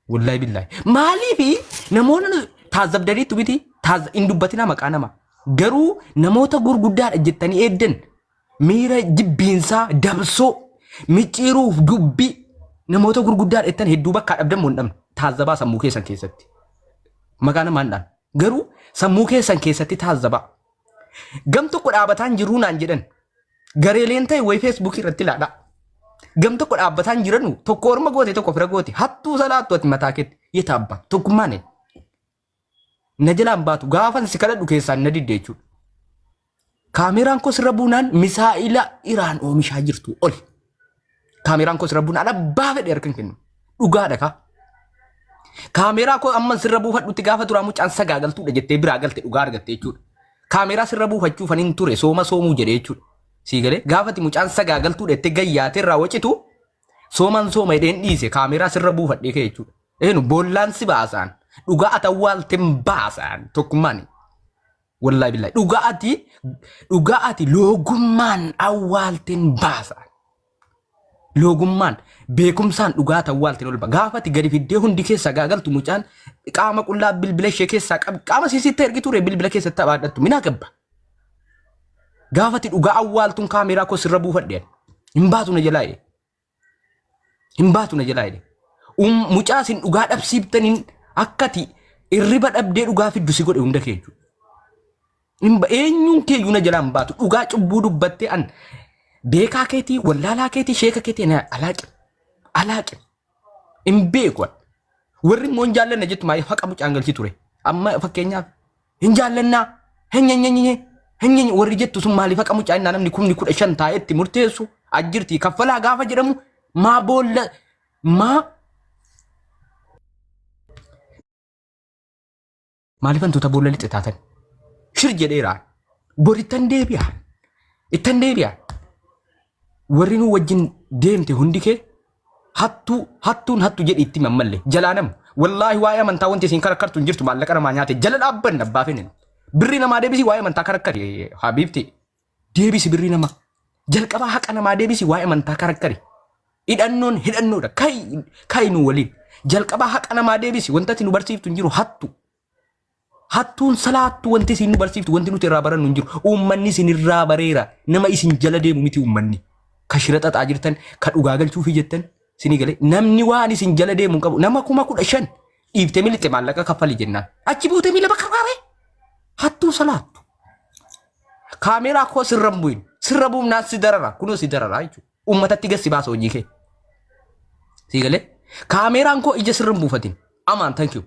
Wallahi billahi. Maaliifi namoonni taazzabdaniittu miti hin dubbatinaa maqaa nama. Garuu namoota gurguddaadha jettanii eeddan miira jibbiinsaa dabsoo micciiruuf dubbii namoota gurguddaadha jettan hedduu bakkaa dhabdan moo hin dhabne taazzabaa sammuu keessan keessatti. Maqaa namaa hin dhaan. Garuu sammuu keessan keessatti taazzabaa. Gam tokko dhaabataan jiruu naan jedhan. Gareeleen ta'e wayi feesbuukii irratti ilaalaa. Gam tokko dhaabbataan jiranu tokko orma goote tokko fira goote hattuu salaattu ati mataa keetti yeta abbaa tokkummaan na jalaan baatu gaafan si kadhadhu keessaan na didde jechuudha. Kaameraan koo sirra buunaan misaa'ila Iraan oomishaa jirtu oli. Kaameraan koo sirra buunaan abbaa fedhe harka hin kennu. Dhugaadha kaa. Kaameraa koo amma sirra buufadhutti gaafa duraa mucaan sagaagaltuudha jettee biraa galte dhugaa argatte jechuudha. Kaameraa sirra buufachuuf anin ture sooma soomuu jedhe jechuudha. Sii galee gaafati mucaan sagaagaltuudha jettee gayyaatee irraa wacitu sooman sooma jedheen dhiise kaameraa sirra buufadhee ka'e jechuudha. Eenu boollaan si baasaan dhugaa ati awwaalteen baasaan tokkummaan. Wallaahi billahi dhugaa ati dhugaa ati loogummaan awwaalteen baasaan. Loogummaan beekumsaan dhugaa tawwaaltiin ol ba'a. Gaafa ati gadi fiddee hundi keessaa gaagaltu mucaan qaama qullaa bilbila ishee keessaa qab qaama siisitti ergi ture bilbila keessatti taphaadhattu minaa gabba. Gaafa ati dhugaa awwaaltuun kaameeraa koo sirra buufadhe hin baatu na jalaa jedhe. Hin baatu na jalaa jedhe. Mucaa isin dhugaa dhabsiiftaniin akkati irriba dhabdee dhugaa fiddu si godhe hunda kee jechuudha. Eenyuun keeyyuu na jalaa hin baatu. Dhugaa cubbuu dubbattee an beekaa keetii, wallaalaa keetii, sheeka keetii na alaaqi. Alaaqi. Hin beeku. an. Warri immoo hin jaallanna jettu maayii haqa mucaan galchi ture. Amma fakkeenyaaf hin jaallannaa hin nyenyenye hin nyenye warri jettu sun maaliif haqa mucaa innaa namni kumni 15 taa'ee itti murteessu ajjirtii kaffalaa gaafa jedhamu maa boolla maa Maaliif hantuuta boolla lixe taatan? Shir jedheera. Bor ittan deebi'a. Ittan deebi'a. Warri nu wajjin deemte hundi kee hattuu hattuun hattu jedhi itti mammalle jalaa namu. Wallaahi waa'ee amantaa wanti isin karakkartu hin jirtu maallaqa namaa nyaate jala dhaabbanna abbaa fenen. Birrii namaa deebisi waa'ee amantaa karakkari habiibti. Deebisi birrii namaa. Jalqabaa haqa namaa deebisi waa'ee amantaa karakkari. Hidhannoon hidhannoodha. Kai kai nu waliin. Jalqabaa haqa namaa deebisi wanta ati nu barsiiftu hin jiru hattu. Hattuun salaattu wanti isin nu barsiiftu wanti nuti irraa barannu hin jiru. Uummanni isin irraa bareera. Nama isin jala deemu miti uummanni. Ka shira xaxaa jirtan, ka dhugaa galchuufi jettan isinii galee namni waan isin jala deemu hin qabu. Nama 15,000 dhiiftee miliqxe maallaqa kaffali jennaan. Achi buutee miila bakka raaree. Hattuu salaattu. Kaameeraa koo sirra hin bu'in. Sirra bu'umnaan si darara. Kunoo si darara jechuudha. Uummatatti gad si baasa hojii kee. Sii galee? Kaameeraan koo ija sirra hin buufatin. Amaan thank you.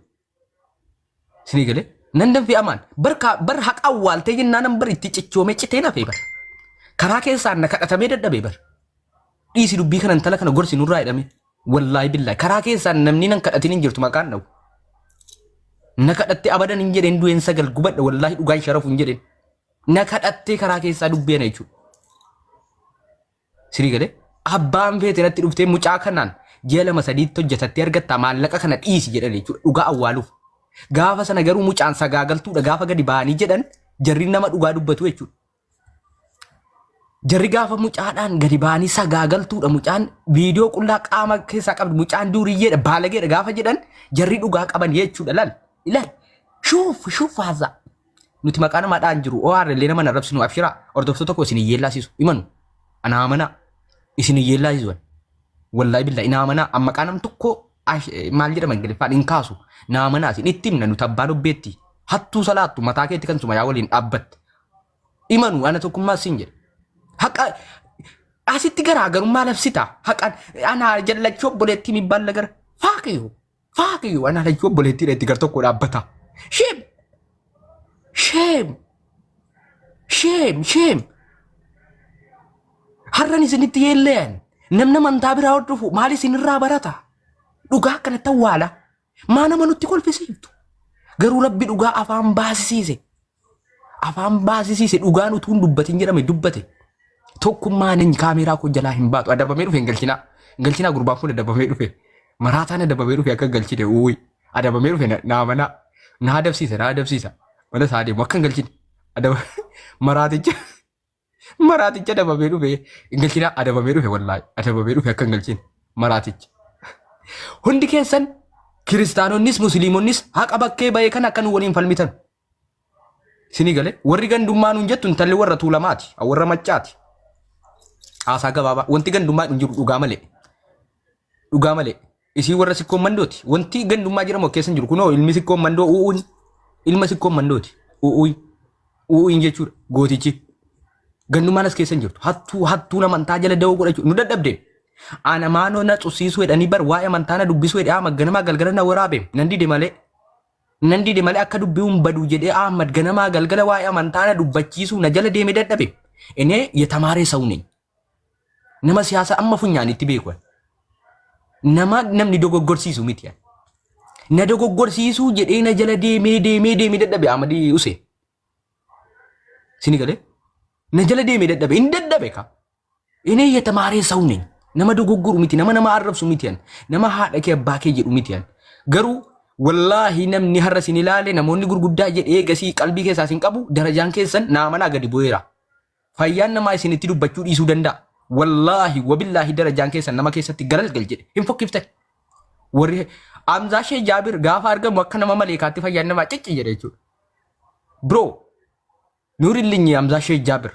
Sinii galee? Nan danfii amaan. Bar bar haqa awwaaltee jennaan bar itti cichoomee citee nafee bar. Karaa keessaan na kadhatamee dadhabee bar. Dhiisi dubbii kana intala kana gorsi nurraa jedhame. Wallaahi billaahi karaa keessaan namni nan kadhatin hin jirtu maqaan dha'u. Na kadhatte abadan hin jedheen du'een sagal gubadha wallaahi dhugaan sharafu hin jedheen. Na kadhattee karaa keessaa dubbee na jechuudha. Sirii galee abbaan feete natti dhuftee mucaa kanaan ji'a lama sadiitti hojjetattee argattaa maallaqa kana dhiisi jedhan jechuudha dhugaa awwaaluuf. Gaafa sana garuu mucaan sagaagaltuudha gaafa gadi ba'anii jedhan jarri nama dhugaa dubbatu jechuudha. Jarri gaafa mucaadhaan gadi ba'anii sagaagaltuudha mucaan viidiyoo qullaa qaama keessaa qabdu mucaan duuriyyeedha baalageedha gaafa jedhan jarri dhugaa qaban jechuudha lal ilal shuuf shuuf haazaa. Nuti maqaa namaa dhaan jiru OR illee nama narrabsinu abshiraa hordoftoota koo isin hin yeellaasisu imanu anaa amanaa isin hin yeellaasisu wallaahi billahi naa amanaa an maqaa nam tokko maal jedhama ingiliffaan hin kaasu naa amanaa isin itti himna nuti abbaan obbeetti hattuu salaattu mataa keetti kan sumayaa waliin dhaabbatte imanu ana tokkummaa siin jedhe haqa asitti garaagarummaa labsita haqan anaa jallachuu obboleettii mibbaan lagara faaqiyu faaqiyu anaa lachuu obboleettiidha itti gar tokko dhaabbata sheem sheem sheem sheem har'an isinitti yeelleyan namni amantaa biraa hordofu maal isinirraa barata dhugaa akkanatti awwaala Maa nama nutti kolfisiiftu? Garuu rabbi dhugaa afaan baasisiise. Afaan baasisiise dhugaan utuu hin dubbatin jedhame dubbate. Tokkummaan hin kaameeraa koo jalaa hin baatu. Adabamee dhufe hin galchinaa. Hin galchinaa gurbaan kun adabamee dhufe. Maraataan adabamee dhufe akka hin galchine uuyi. Adabamee dhufe naa manaa. Na adabsiisa na adabsiisa. Mana isaa deemu akka hin galchine. Adaba maraaticha. Maraaticha adabamee dhufe hin galchinaa adabamee dhufe wallaahi adabamee dhufe akka hin galchine maraaticha. Hundi keessan Kiristaanonnis musliimonnis haqa bakkee ba'e kana akka nu waliin falmitan. Isinii galee warri gandummaa nuun jettu intalli warra tuulamaati, warra maccaati. Haasaa gabaabaa wanti gandummaa hin jiru dhugaa malee. Dhugaa malee. Isii warra sikkoon mandooti. Wanti gandummaa jedhamu keessa hin jiru. Kunoo ilmi sikkoon mandoo u'uun ilma sikkoon mandooti. U'uun u'uun jechuudha gootichi. Gandummaan as keessa hin jirtu. Hattuu hattuun amantaa jala da'oo godhachuu nu dadhabde. Ana maanoo na cussiisuu jedhanii bar waa'ee amantaa na dubbisuu jedhee amma ganamaa galgala na waraabe nan dide malee. Nan dide malee akka dubbiin badu jedhee Ahmad ganamaa galgala waa'ee amantaa na dubbachiisuu na jala deeme dadhabe. Inee yetamaaree saw neñ. Nama siyaasa amma funyaanitti beeku. Nama namni dogoggorsiisu miti. Na dogoggorsiisuu jedhee na jala deemee deemee deemee dadhabe Ahmad Useen. Sini galee? Na jala deemee dadhabe. Hin dadhabe ka. Inni yetamaaree saw neñ. Nama dogoggoru miti. Nama nama arrabsu miti. An. Nama haadha kee abbaa kee jedhu miti. An. Garuu wallaahi namni har'a sin ilaale namoonni gurguddaa jedhee gasii qalbii keessaa sin qabu darajaan keessan naa manaa gadi bu'eera. Fayyaan namaa isinitti dubbachuu dhiisuu danda'a. Wallaahi wabillaahi darajaan keessan nama keessatti galalgal jedhe hin fokkiftan. Warri Amzaa Shee Jaabir gaafa argamu akka nama maleekaatti fayyaan namaa cicci jedhe jechuudha. Bro, Nuurillinyi Amzaa Shee Jaabir.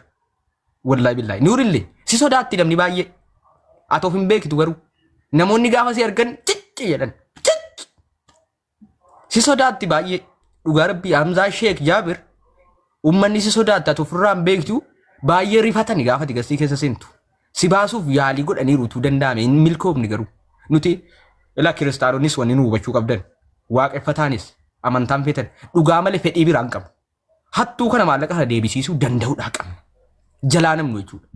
Wallaahi billaahi Nuurilli si sodaatti namni baay'ee. Ati of hin beektu garuu. Namoonni gaafa si argan cicci jedhan. Cicci. Si sodaatti baay'ee. Dhugaa rabbii Hamzaa Sheek Jaabir uummanni si sodaatti ati ofirraa hin beektu baay'ee rifatani gaafa ati gastii keessa seentu. Si baasuuf yaalii godhaniiru utuu danda'ame hin milkoofne garuu. Nuti ilaa kiristaanonnis wanni nu hubachuu qabdan waaqeffataanis amantaan feetan dhugaa malee fedhii biraa hin qabu. Hattuu kana maallaqa kana deebisiisuu danda'uudhaa qabna. Jalaa namnu jechuudha.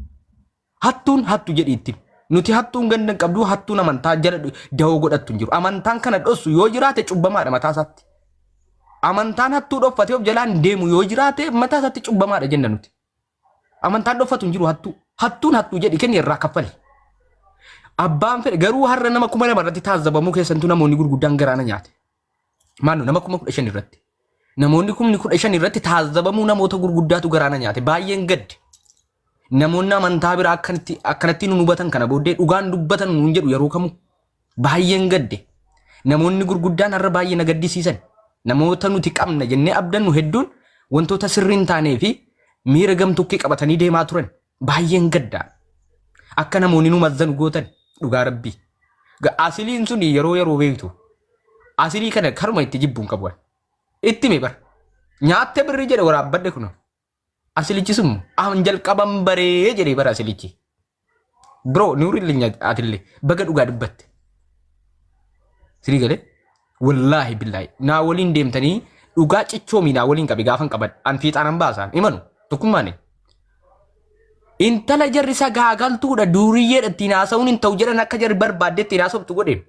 Hattuun hattu jedhi itti. Nuti hattuun ganda hin qabdu hattuun amantaa jala dahoo godhattu hin jiru. Amantaan kana dhossu yoo jiraate cubbamaadha mataa isaatti. Amantaan hattuu dhoffatee of jalaan deemu yoo jiraate mataa isaatti cubbamaadha jenna nuti. Amantaan dhoffatu hin jiru hattuu. Hattuun hattuu jedhi kenni irraa kaffali. Abbaan fedhe garuu har'a nama 2000 irratti taazzabamuu keessantu namoonni gurguddaan garaana nyaate. Maannu nama 15,000 irratti. Namoonni 15,000 irratti taazzabamuu namoota gurguddaatu garaana nyaate. Baay'een gadde. Namoonni amantaa biraa akkanatti akkanatti nu hubatan kana booddee dhugaan dubbatan nuun jedhu yeroo kamuu. Baay'een gadde. Namoonni gurguddaan har'a baay'ee na gaddisiisan. Namoota nuti qabna jennee abdannu hedduun wantoota sirrii hin taanee fi miira gamtokkee qabatanii deemaa turan. Baay'een gadda. Akka namoonni nu mazzanu gootan dhugaa rabbii. Asiliin sun yeroo yeroo beektu. Asilii kana karuma itti jibbuun qabu. ani. Itti hime bar. Nyaatte birrii jedhe waraabbadhe kun. Asilichi sun an jalqaban baree jedhee bara asilichi. Bro nuurillee atillee baga dhugaa dubbatte. Sirii galee wallaahi billaahi naa waliin deemtanii dhugaa cichoomii naa waliin qabi gaafan qaban an fiixaanan baasaan imanu tokkummaani. Intala jarri sagaagaltuudha duuriyyeedha ittiin haasa'uun hin ta'u jedhan akka jarri barbaadde ittiin haasoftu godheen.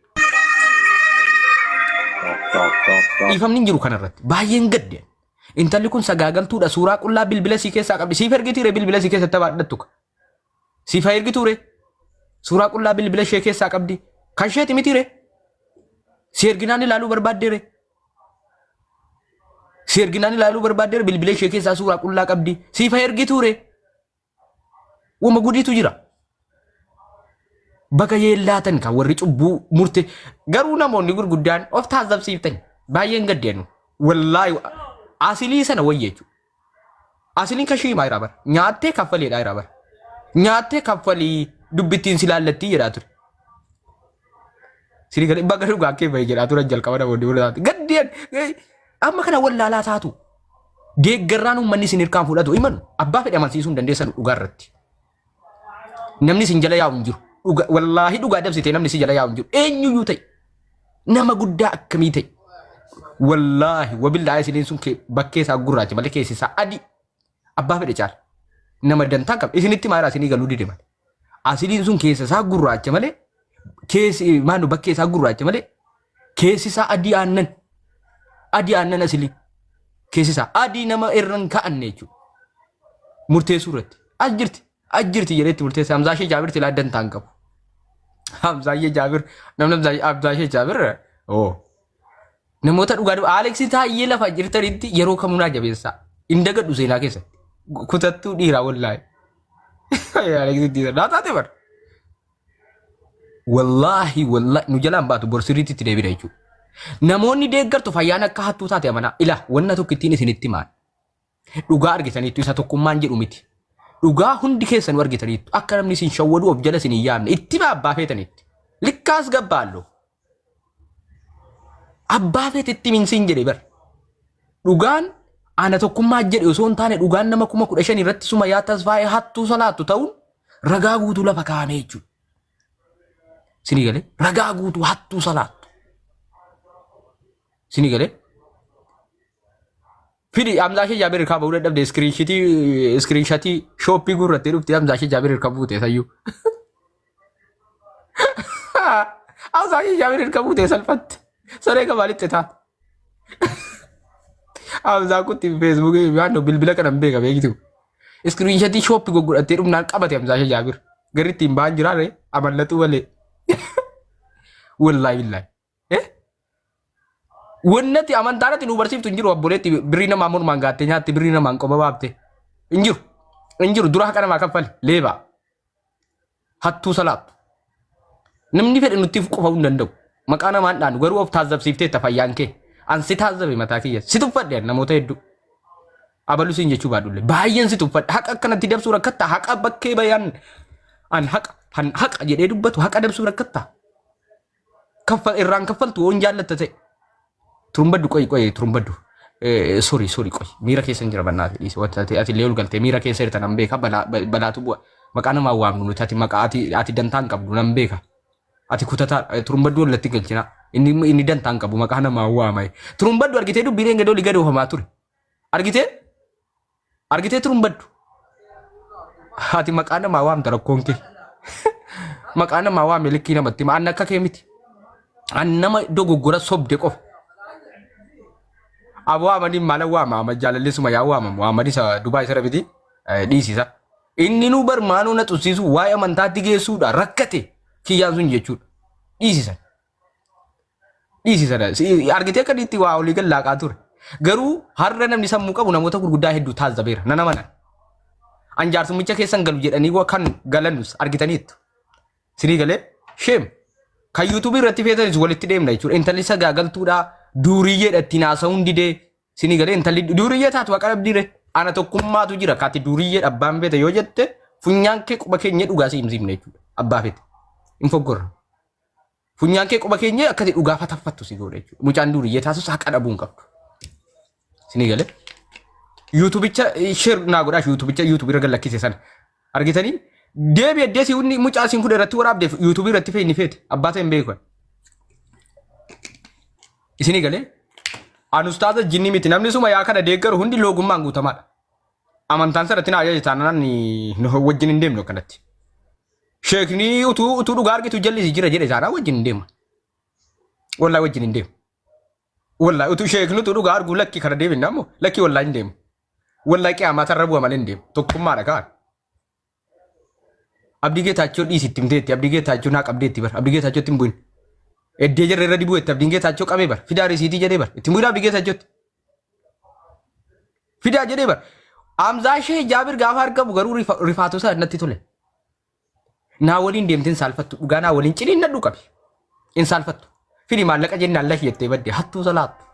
Dhiifamni hin jiru kanarratti baay'een gadde. Intalli kun sagaagaltuudha suuraa qullaa bilbila sii keessaa qabdi siif ergitiire bilbila sii keessatti baadhattu. Siif haa ergituu ree? Suuraa qullaa bilbila ishee keessaa qabdi. Kan isheeti miti ree? Si erginaan ilaaluu barbaaddee ree? Si erginaan ilaaluu barbaaddee ree? Bilbila ishee keessaa suuraa qullaa qabdi. Siif haa ergituu ree? Wama gudiitu jira. Baga yeellaatan kan warri cubbuu murte garuu namoonni gurguddaan of taasifsiiftan baay'een gaddeenu. Wallaahi asilii sana wayya jechuudha. Asiliin kashii himaa jira bara. Nyaattee kaffaleedha jira bara. Nyaattee kaffalii dubbittiin si laallattii jedhaa ture. Sini galee baga dhugaa kee bahe jedhaa ture jalqaba namoonni bira taate. Gaddeen amma kana wallaalaa taatu. Deeggarraan uummanni isin hirkaan fudhatu himanu abbaa fedhe amansiisuu hin dandeessan dhugaa irratti. Namni isin jala yaa'u hin jiru. Dhuga, wallaahi dhugaa dabsitee namni si jala yaa'u hin jiru. Eenyuyyuu ta'e. Nama guddaa akkamii ta'e. Wallaahi wabillaahi isiniin sun bakkee isaa gurraacha malee keessi isaa adii. Abbaa fedhe caala. Nama dantaa qaba. Isinitti maayira isinii galuu dide malee. Asiliin sun keessa isaa gurraacha malee keessi maanu bakkee isaa gurraacha malee keessi isaa adii aannan. Adii aannan asilii. Keessi isaa adii nama irra hin ka'anne jechuudha. Murteessuu irratti. As jirti. As jirti jedhee itti murteesse. Hamzaa ishee Jaabir tilaa dantaa hin qabu. Hamzaa ishee Jaabir namni Hamzaa ishee Jaabir oo namoota dhugaa dubba Alex Taayyee lafa jirtanitti yeroo kamuu naa jabeessaa. Hin dagadhu seenaa keessatti. Kutattuu dhiiraa wallaahi. Alex itti naa taate bar. Wallaahi wallaahi nu jalaan baatu bor sirriitti itti deebina jechuudha. Namoonni deeggartu fayyaan akka hattuu taate amanaa. Ila wanna tokko ittiin isinitti himaan. Dhugaa argitaniittu isa tokkummaan jedhu miti. Dhugaa hundi keessanuu argitaniittu. Akka namni isin shawwaduu of jala isin hin yaamne. Itti himaa abbaa feetanitti. Likkaas gabbaallo. Abbaa feetetti himin siin jedhe bar. Dhugaan ana tokkummaa jedhe osoo hin taane dhugaan nama 15,000 irratti Sumayyaa Tasfaayee hattuu salaattu ta'uun ragaa guutuu lafa kaa'ame jechuudha. Sinii galee ragaa guutuu hattuu salaattu. Sinii galee fidi Hamzaa ishee Jaabir irkaa bahuu dadhabde iskiriinshatii shooppii guurrattee dhufte Hamzaa ishee Jaabir irka buute sayyuu. Hamzaa ishee Jaabir irka buute salphatte. Saree gabaalitti taate. Hamzaa kutti feesbuukii yaadno bilbila kana hin beeka beektu. Iskiriinshatii shooppii goggodhattee dhumnaan qabate Hamzaa ishee Jaabir. Garri ittiin ba'an jiraare amallaxuu malee. Wallaahi billaahi. Eh? Wannati amantaanatti nu barsiiftu hin jiru obboleetti birrii namaa mormaan gaattee nyaatte birrii namaan qoba baafte. Hin jiru. Hin jiru dura haqa namaa kaffali leebaa. Hattuu salaattu. Namni fedhe nutti qofa'uu hin danda'u. Maqaa namaan dhaanu garuu of taazzabsiifteetta fayyaan kee. An si taazzabe mataa kiyya. Si tuffadhe an namoota hedduu. Abalu siin jechuu baadhullee. Baay'een si tuffadhe. Haqa akkanatti dabsuu rakkatta. Haqa bakkee bayaan an haqa an haqa jedhee dubbatu haqa dabsuu rakkatta. Kaffal irraan kaffaltu waan jaallatta ta'e. Turumbaddu qoyi qoyi turumbaddu. Sorry sorry qoyi miira keessa hin jira bannaati dhiise wanta ati ati illee ol galtee miira keessa jirta nan beeka balaa balaatu bu'a. Maqaa namaa waamnu nuti ati maqaa ati ati dantaa hin qabdu nan beeka. Ati kutataa turumbaddu wallatti galchina. Inni inni dantaa hin qabu maqaa namaa waama. Turumbaddu argitee dubbiin eeggadoo liga doofamaa ture. Argitee? Argitee turumbaddu. Ati maqaa namaa waamta rakkoon kee. Maqaa namaa waame likkii namatti hima. Anni akka kee miti. An nama dogoggora sobde qofa. Aboo waamanii maala waama amma jaalalli suma yaa waamamu. Waamanii isa dubaa isa rabiti dhiisisa. Inni nu bar maanuu na xussiisu waa'ee amantaatti geessuudha rakkate kiyyaan sun jechuudha. Dhiisisan. Dhiisi sana. Argitee akka inni itti waa olii gad laaqaa ture. Garuu har'a namni sammuu qabu namoota gurguddaa hedduu taazzabeera. Nan amana. An jaarsummicha keessan galu jedhanii waa kan galanus argitaniittu. Sinii galee sheem. Kan yuutuubii irratti feetanis walitti deemna jechuudha. Intalli sagaagaltuudha. Duuriyyeedha ittiin haasa'uun didee. Sinii galee intalli duuriyyee taatu haqa dhabdiire. Ana tokkummaatu jira kaati duuriyyee abbaan feete yoo jette funyaan kee quba keenya dhugaa si himsiifne jechuudha. Abbaa feete. Hin foggorra. Funyaan kee quba keenya akkati dhugaa fataffattu si godha jechuudha. Mucaan duuriyyee taasus haqa dhabuu hin qabdu. Isinii galee? Yuutubicha sheer naa godhaa yuutubicha yuutubii irra gad lakkise sana. Argitanii? Deebi eddee si hunni mucaa siin kun irratti waraabdeef yuutubii irratti fe'inni feete abbaa ta'e hin beeku. Isinii galee? An ustaaza jinni miti namni suma yaa kana deeggaru hundi loogummaan guutamaadha. Amantaan sarratti na ajaja taanaan wajjin hin deemnu akkanatti. Sheekni utuu utuu dhugaa argitu jallisi jira jedhe taanaan wajjin hin deemu. Wallahi wajjin hin deemu. Wallahi utuu sheekni utuu dhugaa argu lakki kana deeminna ammoo lakki wallahi hin deemu. Wallahi qiyaamaa tarra bu'a malee hin deemu. Tokkummaadha kaan. Abdii Geetaachoo dhiisi itti himteetti. Abdii Geetaachoo naa qabdeetti bar. Abdii Geetaachootti hin bu'in. Eddee jarra irra dibuu itti Abdiin Geetaachoo qabee bar. Fidaa risiitii jedhee bar. Itti hin bu'in Abdii Geetaachootti. Fidaa jedhee bar. Amzaa ishee Jaabir gaafa argamu garuu rifaatu isaa natti tole. Naa waliin deemtee hin saalfattu. Dhugaa naa waliin ciniinnadhu qabi. Hin saalfattu. Fidi maallaqa jennaan lahi jettee badde hattuu salaattu.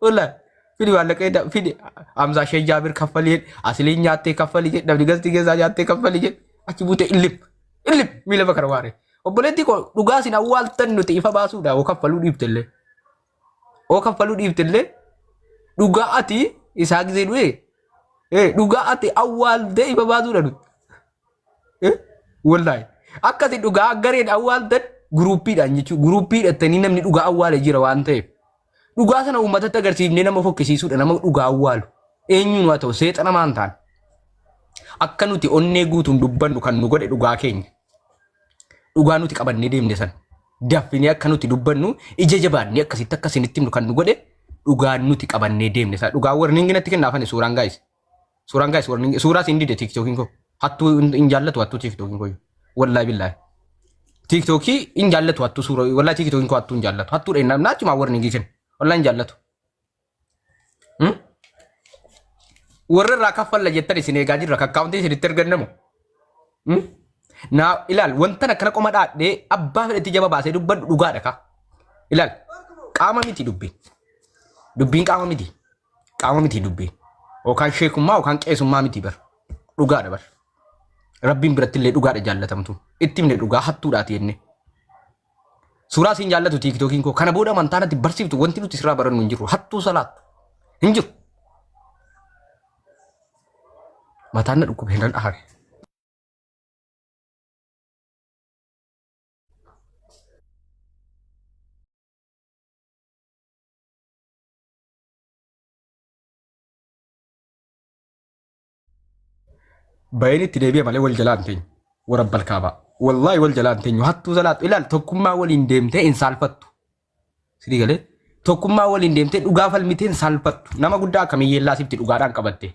Wallaahi fidi maallaqa jennaan fidi Hamzaa ishee Jaabir kaffalii jedhe asiliin nyaattee kaffalii jedhe namni gastii keessaa nyaattee kaffalii jedhe achi buutee illim illim miila bakara waaree. Obboleettii koo dhugaa isin awwaaltan nuti ifa baasuudha oo kaffaluu dhiifte illee. Oo kaffaluu dhiifte illee dhugaa ati isaa gisee du'ee dhugaa ati awwaaltee ifa baasuudha nuti. Wallaahi. Akkasi dhugaa gareen awwaaltan guruuppiidhaan jechuudha. Guruuppii hidhattanii namni dhugaa awwaale jira waan ta'eef. Dhugaa sana uummatatti agarsiifnee nama fokkisiisuudha nama dhugaa awwaalu. Eenyuun haa ta'u seexana maan ta'an. Akka nuti onnee guutuun dubbannu kan nu godhe dhugaa keenya. Dhugaa nuti qabannee deemne sana. Daffinee akka nuti dubbannu ija jabaannee akkasitti akka isinitti himnu kan nu godhe dhugaa nuti qabannee deemne sana. Dhugaa warningi natti kennaafani suuraan gaayis. Suuraan guys warning suuraa siin dide TikTokin koo. Hattuu hin jaallatu hattuu TikTokin koo. Wallahi billahi. TikTokii hin jaallatu hattuu suura wallahi TikTokin koo hattuu hin jaallatu. Hattuu dha namni achuma warning kenna. Wallahi hin jaallatu. Warra irraa kaffalla jettan isin eegaa jirra kakkaawuntii isinitti ergannamu. Naa ilaal wanta akkana qoma dhaadhee abbaa fedhetti jaba baasee dubbadhu dhugaadha kaa. Ilaal qaama miti dubbiin. Dubbiin qaama miti. Qaama miti dubbiin. Yookaan sheekummaa yookaan qeesummaa miti bar. Dhugaadha bar. Rabbiin biratti illee dhugaadha jaallatamtu. Itti himne dhugaa hattuudhaati jenne. Suuraa siin jaallatu tiiktookiin koo kana booda amantaa natti barsiiftu wanti nuti sirraa barannu hin jiru. Hattuu salaattu hin jiru. Mataan na dhukkube nan aare. Bayeen itti deebi'a malee wal jalaa hin teenyu. Warabbal kaabaa. Wallaahi wal jalaa hin teenyu. Hattuu salaattu ilaal tokkummaa waliin deemtee hin saalfattu. Sidii galee tokkummaa waliin deemtee dhugaa falmitee hin saalfattu. Nama guddaa akkamii yeellaa sifti dhugaadhaan qabatte.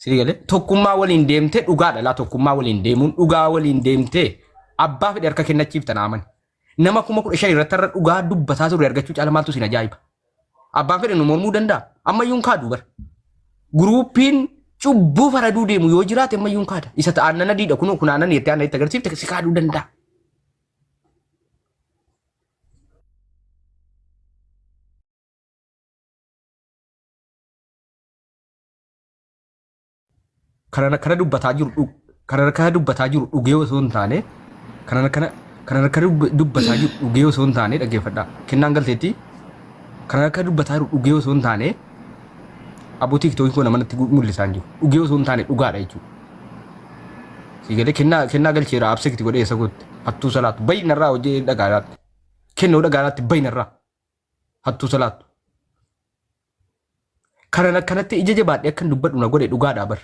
Sidii galee tokkummaa waliin deemtee dhugaadha laa tokkummaa waliin deemuun dhugaa waliin deemtee abbaa fedhe harka kennachiifta naa amani. Nama 15,000 irratti har'a dhugaa dubbataa turre argachuu caala maaltu isin ajaa'iba. Abbaan fedhe nu mormuu danda'a. Ammayyuu hin kaadu bara. Guruupiin cubbuu faraduu deemu yoo jiraate ammayyuu hin kaada. Isa aannan adiidha kunoo kun aannan jettee aannan itti agarsiifte si kaaduu danda'a. Kanan akkana dubbataa jiru dhug- kanan akkana dubbataa jiru dhugee osoo hin taane kanan akkana kanan akkana dubba- dubbataa jiru dhugee osoo hin taane dhaggeeffadhaa. Kennaan galteetti kanan akkana dubbataa jiru dhugee osoo hin taane aboo tiiktookii koo nama natti mul'isaa hin jiru. Dhugee osoo hin taane dhugaadha jechuudha. Sii galee kennaa kennaa galcheera absekti godhee isa gootte hattuu salaatu bayi narraa hojii dhagaadhaatti kennuu dhagaadhaatti bayi narraa hattuu salaatu. Kanan akkanatti ija jabaadhee akkan dubbadhu na godhe dhugaadha bar.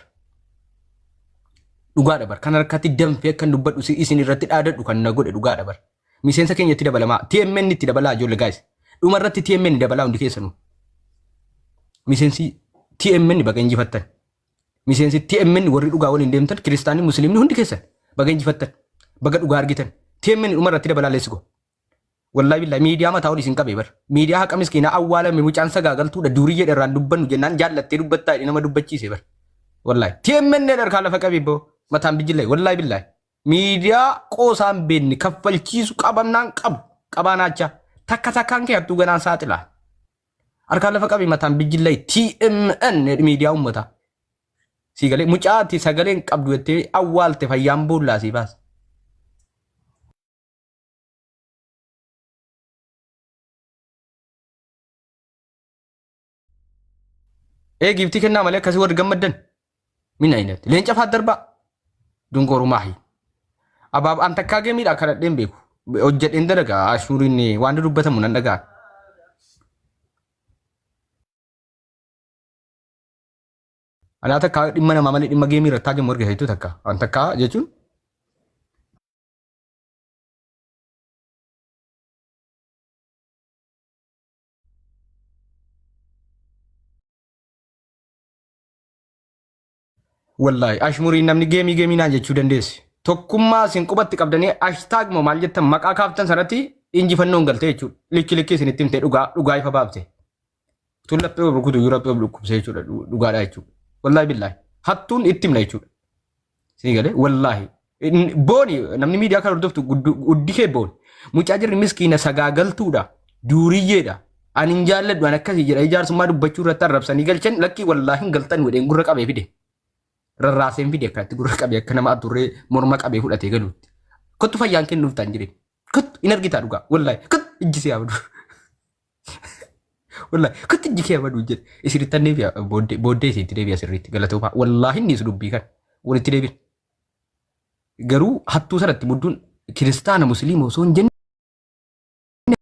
Dhugaadha bar. Kanan akkatti danfee akkan dubbadhu isin irratti dhaadadhu kan na godhe dhugaadha bar. Miseensa keenya itti dabalamaa. TMN itti dabalaa ijoollee guys. Dhuma irratti TMN dabalaa hundi keessanuu. Miseensi TMN baga injifattan. Miseensi TMN warri dhugaa waliin deemtan kiristaanni musliimni hundi keessan baga injifattan. Baga dhugaa argitan. TMN dhuma irratti dabalaa let's go. Wallahi billahi miidiyaa mataa ol isin qabe bar. Miidiyaa haqa miskiinaa awwaalame mucaan sagaagaltuudha duuriyyee irraan dubbannu jennaan jaallattee dubbattaa jedhe nama dubbachiise bar. Wallahi TMN harkaa lafa qabe boo mataan bijillee wallahi billahi. Miidiyaa qoosaan beekne kaffalchiisu qabannaan qabu qabaanaachaa takka takkaan kee hattuu ganaan saaxilaa. Harkaa lafa qabe mataan bijillee TMN miidiyaa uummataa. Sii galee mucaa ati sagaleen qabdu jettee awwaalte fayyaan boollaa sii baasa. Ee giiftii kennaa malee akkasii warri gammaddan. Min aynatti. Leenca faat darbaa. Dungooru maahi. Abaab an takkaa geemiidha kadhadheen beeku. Hojjedheen dalaga ashuuriin waan dubbatamu nan dhaga'a. Anaa takkaa dhimma namaa malee dhimma geemii irratti haajamu argite jechuun takka. An takkaa jechuun Wallaahi ashmuriin namni geemii geemii naan jechuu dandeessi. Tokkummaa isin qubatti qabdanii ashtaag moo maal jettan maqaa kaaftan sanatti injifannoon galte jechuudha. Likki likki isin itti himte dhugaa dhugaa ifa baafte. Tun laphee of rukutu iyyuu laphee of dhukkubsee jechuudha dhugaadha jechuudha. Wallaahi billaahi hattuun itti himna jechuudha. Isin galee wallaahi Booni namni miidiyaa kana hordoftu guddi kee booni. Mucaa jirri miskiina sagaagaltuudha. Duuriyyeedha. Ani hin jaalladhu ani akkasii jedha ijaarsummaa dubbachuu irratti arrabsanii galchan lakkii wallaahi hin galtan wedheen gurra qabee fide. Rarraaseen fide akkanatti gurra qabee akka nama adurree morma qabee fudhatee galuutti. Kottu fayyaan kennuuf ta'an jireen. Kottu hin argitaa dhugaa wallaahi kottu ijji si yaabdu. Wallaahi kottu ijji kee yaabadu jedhe. Isinitti deebi'a booddee booddee isinitti deebi'a sirriitti galatoomaa. Wallaahi inni dubbii kan walitti deebiin. Garuu hattuu sanatti mudduun kiristaana musliima osoo hin jenne